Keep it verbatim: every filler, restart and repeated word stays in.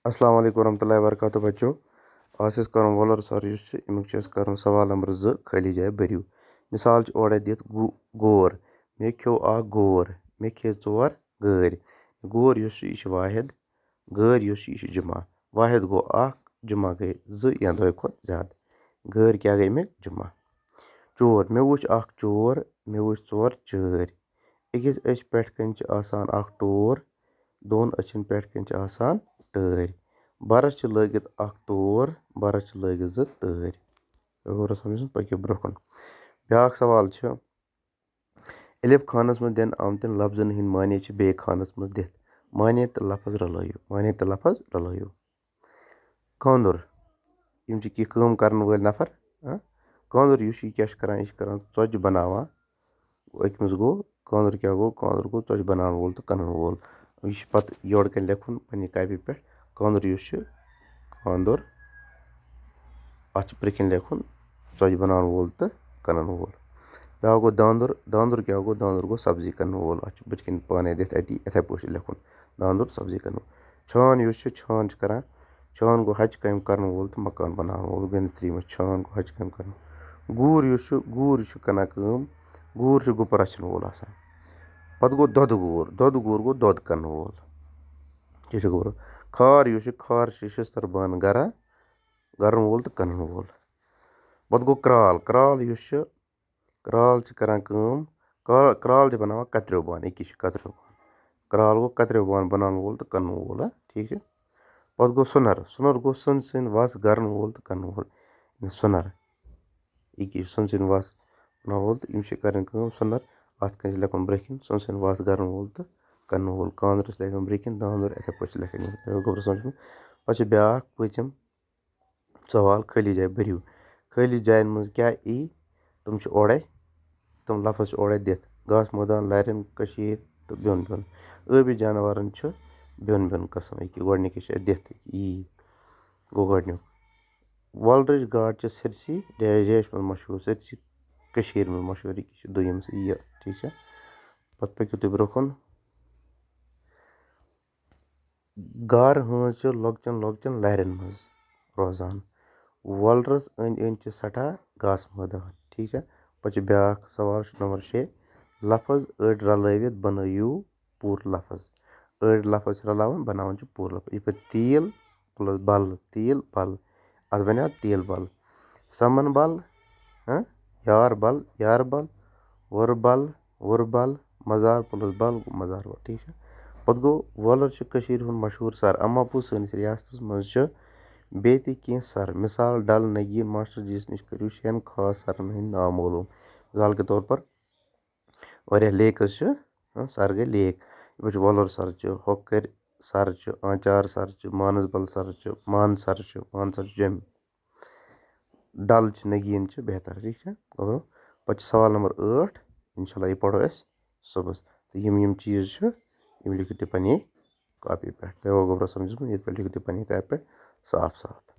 السلام علیکم ورحمۃ اللہ وبرکاتہ بچو۔ آز چھِ أسۍ کرُن وۄلر سر یُس چھُ، اَمیُک چھُ اَسہِ کرُن سوال نمبر زٕ، خٲلی جاے بٔرِو۔ مثال چھِ اورے دِتھ، گو-، گور، مےٚ کھیوٚو اکھ گور، مےٚ کھیٚیہِ ژور گٲرۍ۔ گور یُس چھُ، یہِ چھُ واحد، گٲرۍ یُس چھُ، یہِ چھُ جمع۔ واحد گوٚو اکھ، جمع گٔے زٕ یا دۄیہِ کھۄتہٕ زیادٕ۔ گٲرۍ کیٛاہ گٔے اَمِکۍ؟ جمع۔ چور، مےٚ وٕچھ اکھ چور، مےٚ وٕچھ ژور چٲرۍ۔ أکِس أچھ پٮ۪ٹھ کَنۍ چھِ آسان اکھ ٹور، دۄن أچھن پٮ۪ٹھ کَنۍ چھِ آسان ٹٲرۍ۔ بَرَس چھِ لٲگِتھ اکھ تور، بَرَس چھِ لٲگِتھ زٕ تٲرۍ۔ یہِ گوٚو سمجھ، پٔکِو برٛونٛہہ کُن۔ بیٛاکھ سوال چھُ، الف خانَس منٛز دِنہٕ آمتٮ۪ن لفظن ہٕنٛدۍ معنی چھِ بیٚیہِ خانَس منٛز دِتھ۔ معنی تہٕ لفظ رلٲیِو، معنی تہٕ لفظ رلٲیِو۔ کانٛدُر، یِم چھِ کینٛہہ کٲم کرن وٲلۍ نفر۔ ہاں؟ کانٛدُر یُس چھُ، یہِ کیٛاہ چھُ کران؟ یہِ چھُ کران ژۄچہِ بناوان۔ أکۍ منٛز گوٚو کانٛدُر، کیٛاہ گوٚو؟ کانٛدُر گوٚو ژۄچہِ بناون وول تہٕ کٕنن وول۔ یہِ چھُ پتہٕ یورٕ کَنۍ لیکھُن پننہِ کاپی پٮ۪ٹھ، کانٛدُر یُس چھُ، کانٛدُر، اَتھ چھُ برٛونٛہہ کَنۍ لیکھُن ژۄچہِ بناون وول تہٕ کٕنن وول۔ بیٛاکھ گوٚو داندُر۔ داندُر کیٛاہ گوٚو؟ داندُر گوٚو سبزی کٕنن وول۔ اَتھ چھُ برٛونٛہہ کَنۍ پانے دِتھ اَتی، یِتھے پٲٹھۍ چھُ لیکھُن داندُر سبزی کٕنن وول۔ چھان یُس چھُ، چھان چھُ کران، چھان گوٚو ہَچہِ کامہِ کرن وول تہٕ مکان بناون وول۔ گٔے نہٕ ترٛیٚیِمہِ، چھان گوٚو ہَچہِ کامہِ کرن وول۔ گوٗر یُس چھُ، گوٗر چھُ کران کٲم، گوٗر چھُ گُپہٕ رَچھن وول آسان۔ پتہٕ گوٚو دۄدٕ گوٗر، دۄدٕ گوٗر گوٚو دۄد کٕنن وول۔ یہِ چھُ گوٚبرو۔ کھار یُس چھُ، کھار چھُ شِستٕر بانہٕ گران، گرن وول تہٕ کٕنن وول۔ پتہٕ گوٚو کرال۔ کرال یُس چھُ، کرال چھِ کران کٲم، کرا-، کرال چھِ بناوان کتریو بانہٕ، یہِ کیٛاہ چھُ کتریو بانہٕ؟ کرال گوٚو کتریو بانہٕ بناون وول تہٕ کٕنن وول، ہا، ٹھیٖک چھُ۔ پتہٕ گوٚو سُنر۔ سُنر گوٚو سٕنٛدۍ سٕنٛدۍ وس گرن وول تہٕ کٕنن وول۔ یعنی سُنر۔ یہِ کیٛاہ چھُ؟ سٕنٛدۍ سٕنٛدۍ وس بناون وول تہٕ یِم چھِ کران کٲم، سُنر۔ اتھ کَنۍ چھِ لیکھُن برٛونٛہہ کِنۍ سٕنٛدۍ سٕنٛدۍ وس گرن وول تہٕ کٕنن وول۔ کانٛدرس چھِ لیکھُن برٛونٛہہ کِنۍ داندُر، یِتھے پٲٹھۍ چھِ لیکھان یِم۔ یہِ گوٚو برٛونٛہہ سونٛچُن۔ پتہٕ چھِ بیٛاکھ پٲنٛژِم سوال، خٲلی جاے بٔرِو۔ خٲلی جاین منٛز کیٛاہ یی؟ تِم چھِ اورے، تِم لفظ چھِ اورے دِتھ۔ گاسہٕ مٲدان، لرٮ۪ن، کٔشیٖر تہٕ بیوٚن بیوٚن۔ ٲبی جاناوارن چھُ بیوٚن بیوٚن قٕسم۔ ییٚکیٛاہ گۄڈٕنِکِس چھِ اَتہِ دِتھ، یی گوٚو گۄڈٕنیُک۔ وۄلرٕچ گاڈ چھِ سٲرسٕے ڈیش ڈیش منٛز مشہوٗر، سٲرسٕے کٔشیٖرِ منٛز مشہوٗر۔ ییٚکیٛاہ چھِ دوٚیِم سُہ یہِ، ٹھیٖک چھا؟ پتہٕ پٔکِو تُہۍ برٛونٛہہ کُن۔ گارٕ ہٲنز چھِ لۄکچٮ۪ن لۄکچٮ۪ن لرٮ۪ن منٛز روزان۔ وۄلرَس أنٛدۍ أنٛدۍ چھِ سٮ۪ٹھاہ گاسہٕ مٲدان۔ ٹھیٖک چھا؟ پَتہٕ چھُ بیٛاکھ سوال، نمبر شےٚ۔ لفظ أڑۍ رلٲوِتھ بنٲیِو پوٗرٕ لفظ۔ أڑۍ لفظ چھِ رلاوان، بناوان چھِ پوٗرٕ لفظ۔ یِتھ پٲٹھۍ تیٖل پلس بل، تیٖل بل۔ اَتھ بنیٛاو تیٖل بل۔ سمن بل، ہاں؟ یار بل، یار بل۔ وُرٕ بل، وُرٕ بل۔ مزار پلس بل گوٚو مزار بل، ٹھیٖک چھا؟ پتہٕ گوٚو وۄلر چھُ کٔشیٖرِ ہُنٛد مشہوٗر سر، اما پوٚز سٲنِس ریاستس منٛز چھِ بیٚیہِ تہِ کینٛہہ سر، مثال ڈل، نگیٖن، ماسٹر جی یَس نِش کٔرِو شٮ۪ن خاص سرن ہٕنٛدۍ ناو معلوٗم۔ مثال کے طور پر واریاہ لیکٕس چھِ، ہاں، سر گٔے لیک۔ یِتھ پٲٹھۍ چھِ وۄلر سر چھِ، ہۄکھٕرۍ سر چھِ، آنچار سر چھِ، مانسبل سر چھِ، مان سر چھِ، مان سر چھِ جوٚمہِ۔ ڈل چھِ، نگیٖن چھِ، بہتر، ٹھیٖک چھا؟ گوٚبرو، پتہٕ چھُ سوال نمبر ٲٹھ، انشاءاللہ یہِ پرو أسۍ صُبحس۔ تہٕ یِم یِم چیٖز چھِ، یِم لیکھِو تُہۍ پننہِ کاپی پٮ۪ٹھ۔ تۄہہِ گوٚو گوٚبرو سمجھس منٛز، ییٚتہِ پٮ۪ٹھ لیکھِو تُہۍ پننہِ کاپی پٮ۪ٹھ صاف صاف۔